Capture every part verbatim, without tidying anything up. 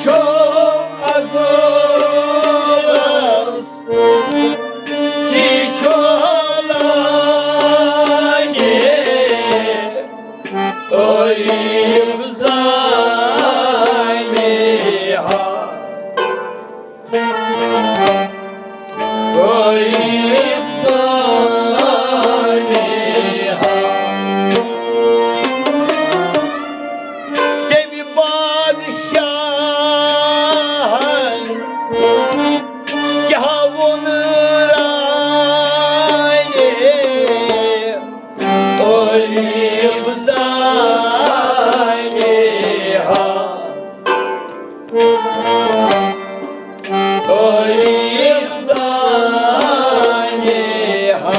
چھُ عزلس تہِ چھُ لانہِ عٲرِف زانہِ ہا۔ عٲرِف زانہِ ہا۔ تٔمۍ بادشاہن کیٛاہ ووٚن رایہِ، عٲرِف زانہِ ہا۔ عٲرِف زانہِ ہا۔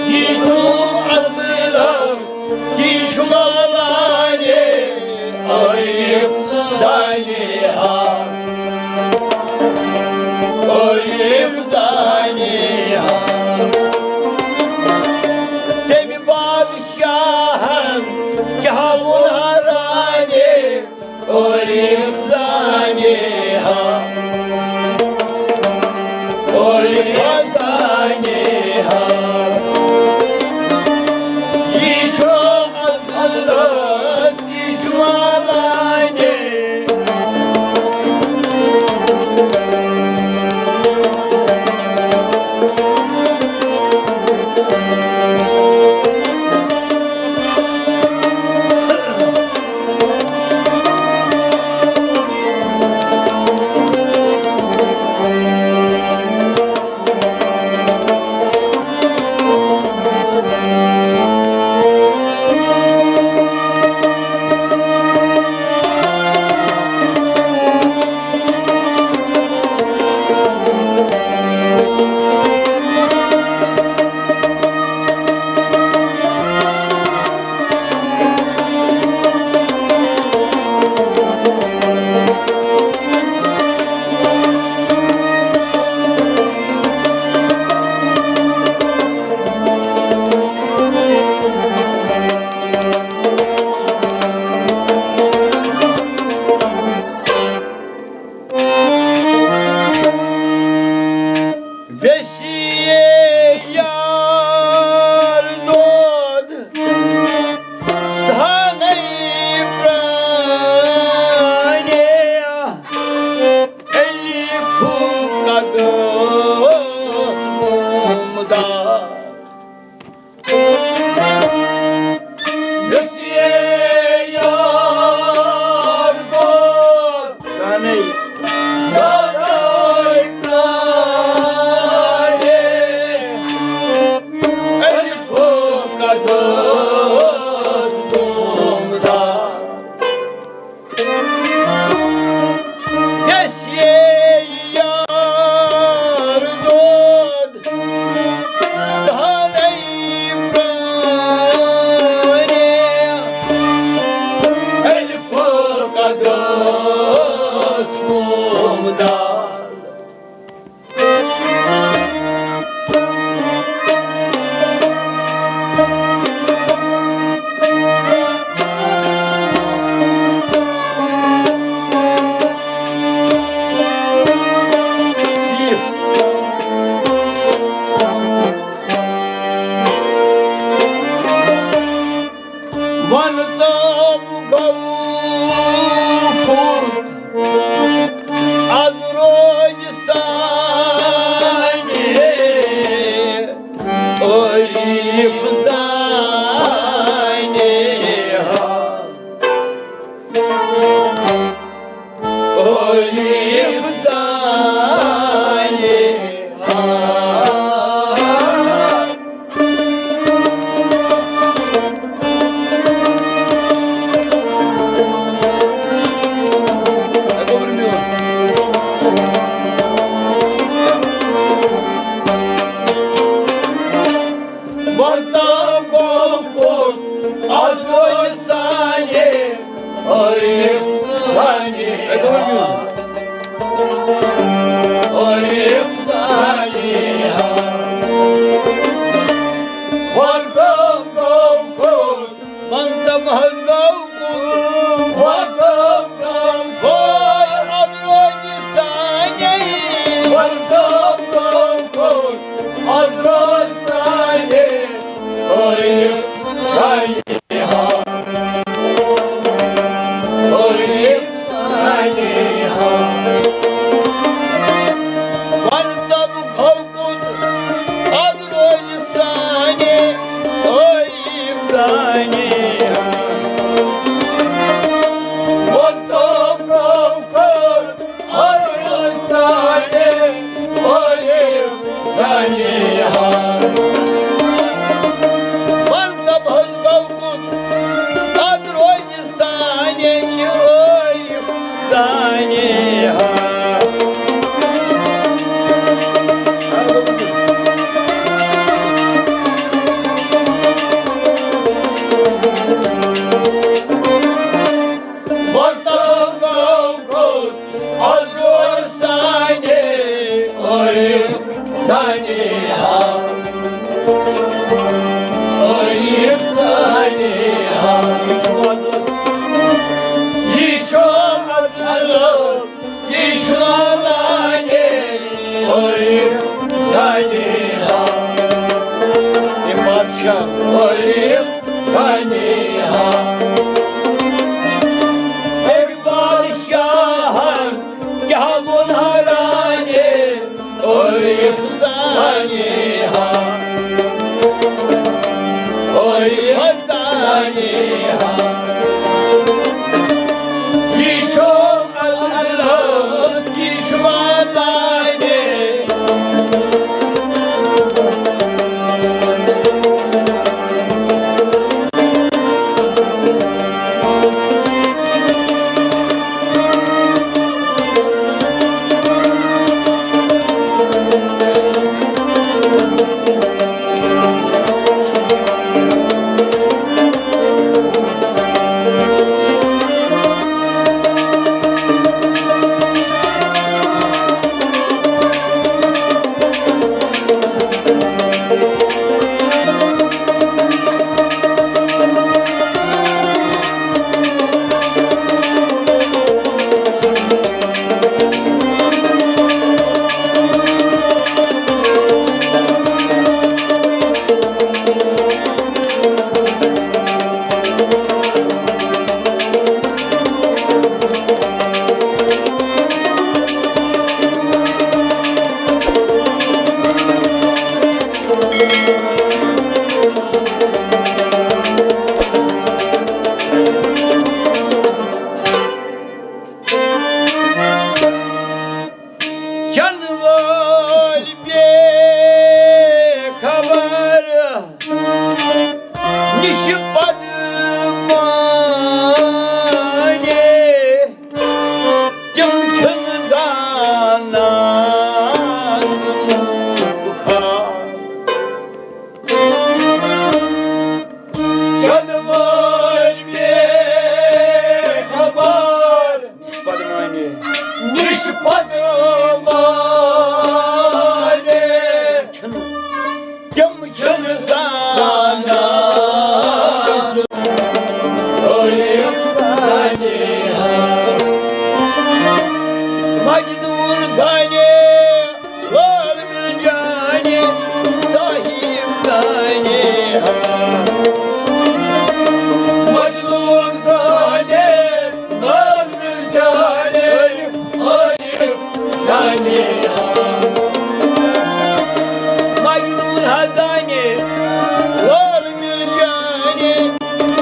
یہِ چھُ عزلس تہِ چھُ لانہِ عٲرِف زانہِ ہا۔ عٲرِف زانہِ ہا۔ تٔمۍ بادشاہن کیٛاہ ووٚن رانہِ عٲرِف زانہِ ہا۔ عٲرِف زانہِ ہا۔ یہِ چھُ عزلس تہِ چھُ لانہِ۔ ویسے یار دود زانَے پرٛانہِ، الفُک قدس گومدار۔ یُس یہِ یار دود زانَے، زانَے پرٛانہِ، الفُک قدس گومدار۔ یُس یہِ یار دود زانَے پرٛانہِ، الفُک قدس گومدار۔ وَن تہٕ گوٚو کوٚت از روزِ سانہِ عٲرِف زانہِ ہا۔ عٲرِف زانہِ ہا۔ سانہِ، عٲرِف سانہِ، عٲرِف سانہِ۔ وَن تَم گوٚو کوٚت، وَن تَم حظ گوٚو کوٚت، وَن تَم گوٚو کوٚت، عٲرِف سانہِ۔ وَن تَم گوٚو کوٚت، عٲرِف سانہِ، عٲرِف سانہِ۔ وَن تَم گوٚو کوٚت، عٲرِف سانہِ، عٲرِف سانہِ۔ وَن تَم گوٚو کوٚت، عٲرِف سانہِ، عٲرِف سانہِ۔ وَن تَم حظ گوٚو کوٚت، عٲرِف سانہِ، عٲرِف سانہِ۔ وَن تَم گوٚو کوٚت، عٲرِف سانہِ، عٲرِف سانہِ۔ عٲرِف سانہِ۔ یہِ چھُ مطلب، یہِ چھُ مطلب، یہِ چھُ لانہِ، عٲرِف سانہِ۔ یہِ بادشاہ۔ عٲرِف سانہِ۔ أمۍ بادشاہن کیٛاہ ووٚن رانہِ، عٲرِف زانہِ ہا، عٲرِف زانہِ ہا۔ یہِ چھُ اللہ، یہِ چھُ اللہ۔ چنہٕ وٲلۍ بے خبر نِش پد مانے، تِم چھِنہٕ زانان ژٕ لوٗکھ خاص۔ چنہٕ وٲلۍ بے خبر نِش پد مانے۔ نِش پد مانے۔ چھِنہٕ، تِم چھِنہٕ زانان۔ مجنون زانے، لال مرجانہِ، صاحب زانے۔ مجنون زانے، لال مرجانہِ، عارف، عارف زانے۔ مجنون ہا زانے، لال مرجانہِ،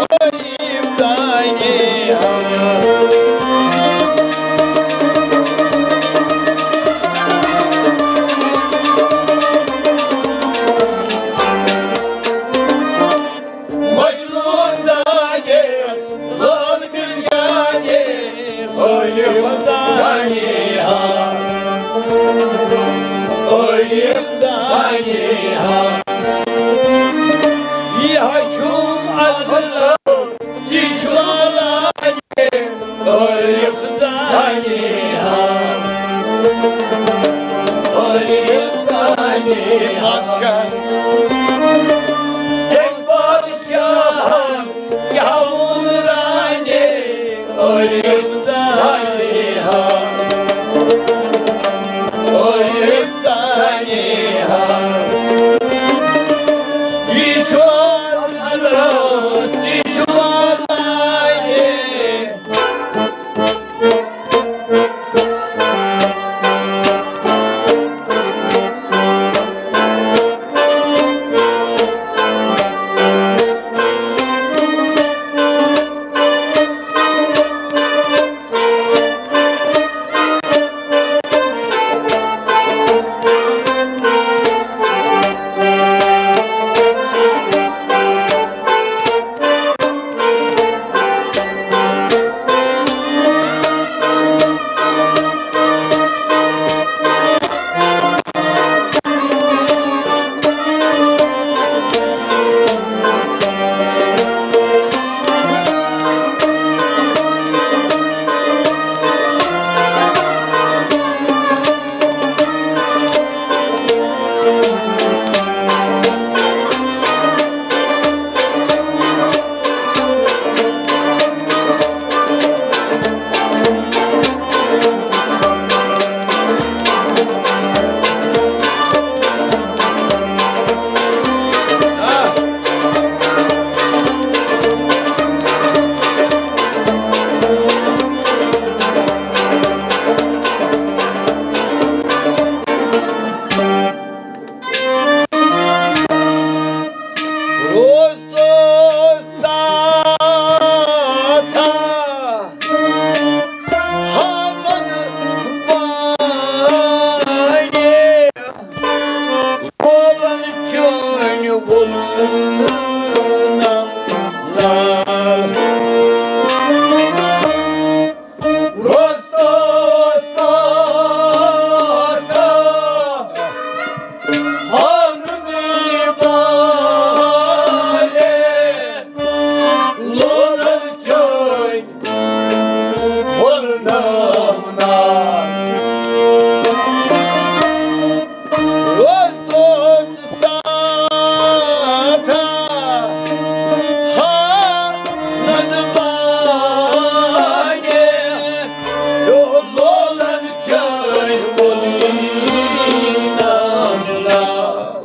عارف زانے۔ مجنون زانیس، لال مرجانیس، عارف زانیہا، عارف زانیہا۔ یہِ ہا چھُم البتہ عارف زانہِ ہا، عارف زانہِ ہا۔ یہِ چھُ حضرت، یہِ چھُ واللہ۔ روز تو ساتھا ہمن بانیے، بولن چون بولنا نال۔ روز تو ساتھا ہمن بانیے، بولن چون بولنا نال۔ روز تو ساتھا ہا ندبانے، یو لولن چٲنۍ ووٚنُے نام نام۔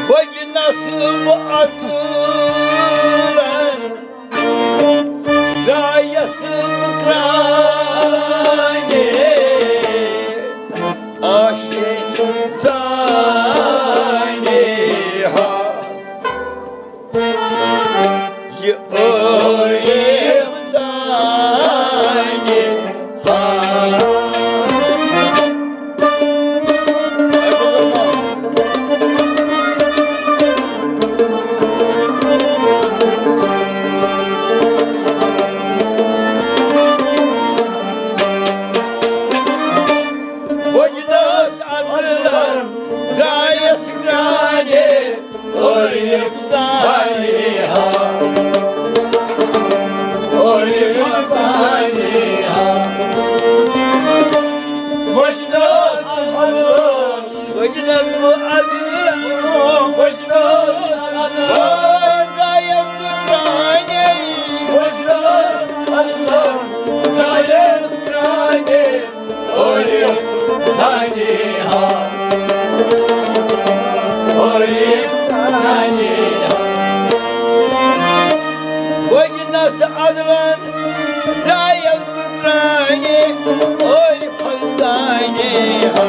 وجنس بہٕ اصلن، درٛایس بہٕ کرٛانہِ، عاشق زانہِ ہا۔ یہِ عٲرِف زانہِ ہا۔ وجنس اصلن، درٛایس کرٛانہِ، عٲرِف زانہِ ہا، عٲرِف زانہِ ہا۔ وجنس اصلن، وجنس بہٕ اصلن، وجنس اصلن، درٛایس بہٕ کرٛانہِ، وجنس اصلن، درٛایس کرٛانہِ۔ عٲرِف زانہِ ہا، عٲرِف زانہِ ہا۔ وجنس اصلن، درٛایس بہٕ کرٛانہِ، عٲرِف زانہِ ہا۔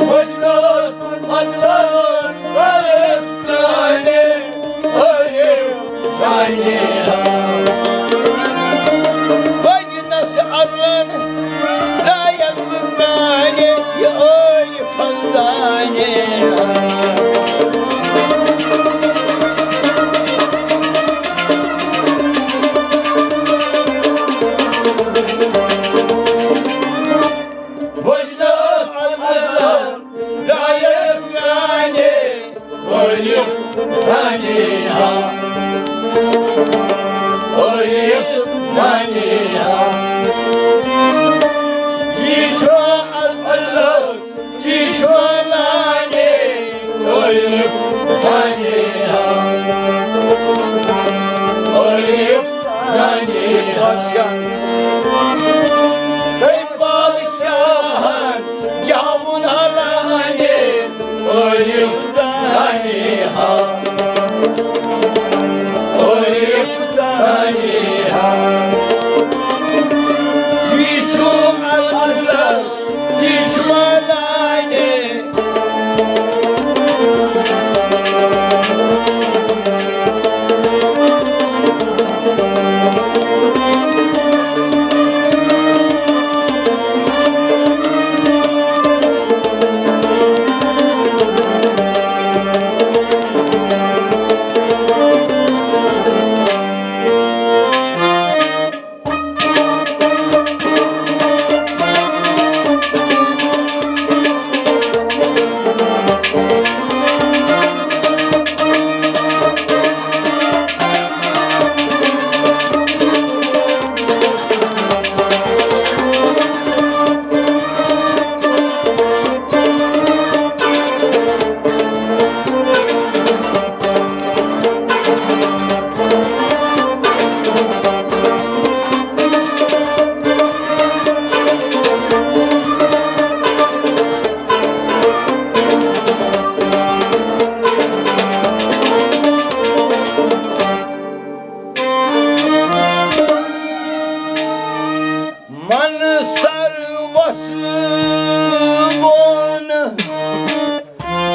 وجنس اصلن، درٛایس کرٛانہِ، عٲرِف زانہِ ہا۔ وجنس اصلن، درٛایس بہٕ کرٛانہِ، یہِ عٲرِف زانہِ ہا۔ وجنس اصلن، درٛایس عٲرِف زانِہا، عٲرِف زانِہا۔ یہِ چھُ اصلس، یہِ چھُ نانے، عٲرِف زانِہا، عٲرِف زانِہا۔ بادشاہ، تٔمۍ بادشاہن گٮ۪وُن ہلانے، عٲرِف زانِہا، عٲرِف زانِہا۔ یہِ چھُ اصلس، یہِ چھُ نانے۔ من سر وس بون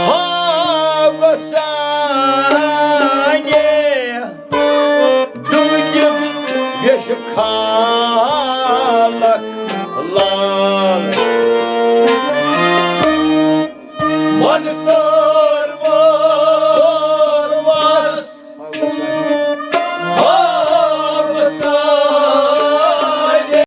ہا گۄسانہِ، دُم دِد بیش خالق لال۔ من سر